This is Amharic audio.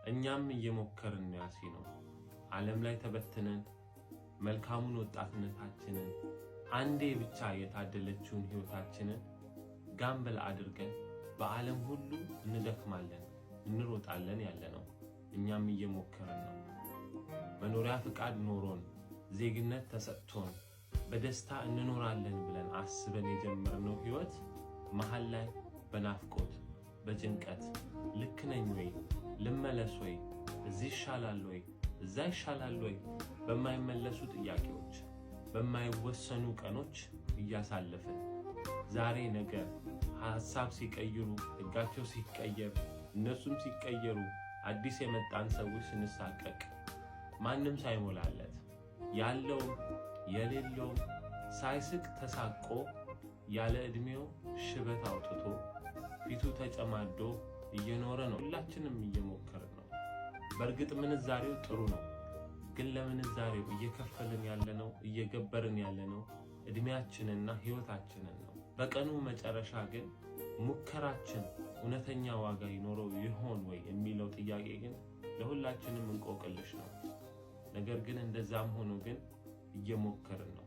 እኛም እየሞከርን ነው ያሲኖ። ዓለም ላይ ተበትነን መልካሙን ወጣትነታችንን፣ አንዴ ብቻ የታደለችውን ሕይወታችንን gamble አድርገን በዓለም ሁሉ እንደክማለን፣ እንሮጣለን ያለ ነው። እኛም እየሞከርን ነው። መኖሪያ ፍቃድ ኖሮን፣ ዜግነት ተሰጥቶን፣ በደስታ እንኖራለን ብለን አስበን የጀመርነው ሕይወት መሃል ላይ በናፍቆት፣ በጭንቀት፣ ልክ ነኝ ወይ፣ ልመለስ ወይ፣ እዚህ ይሻላል ወይ፣ እዛ ይሻላል ወይ፣ በማይመለሱ ጥያቄዎች፣ በማይወሰኑ ቀኖች እያሳለፍን፣ ዛሬ ነገ ሀሳብ ሲቀይሩ፣ ሕጋቸው ሲቀየር፣ እነሱም ሲቀየሩ፣ አዲስ የመጣን ሰዎች ስንሳቀቅ፣ ማንም ሳይሞላለት፣ ያለውም የሌለውም ሳይስቅ ተሳቆ፣ ያለ ዕድሜው ሽበት አውጥቶ፣ ፊቱ ተጨማዶ እየኖረ ነው። ሁላችንም እየሞከርን ነው። በእርግጥ ምንዛሬው ጥሩ ነው፣ ግን ለምንዛሬው እየከፈልን ያለነው፣ እየገበርን ያለነው እድሜያችንና ሕይወታችንን ነው። በቀኑ መጨረሻ ግን ሙከራችን እውነተኛ ዋጋ ይኖረው ይሆን ወይ የሚለው ጥያቄ ግን ለሁላችንም እንቆቅልሽ ነው። ነገር ግን እንደዛም ሆኖ ግን እየሞከርን ነው።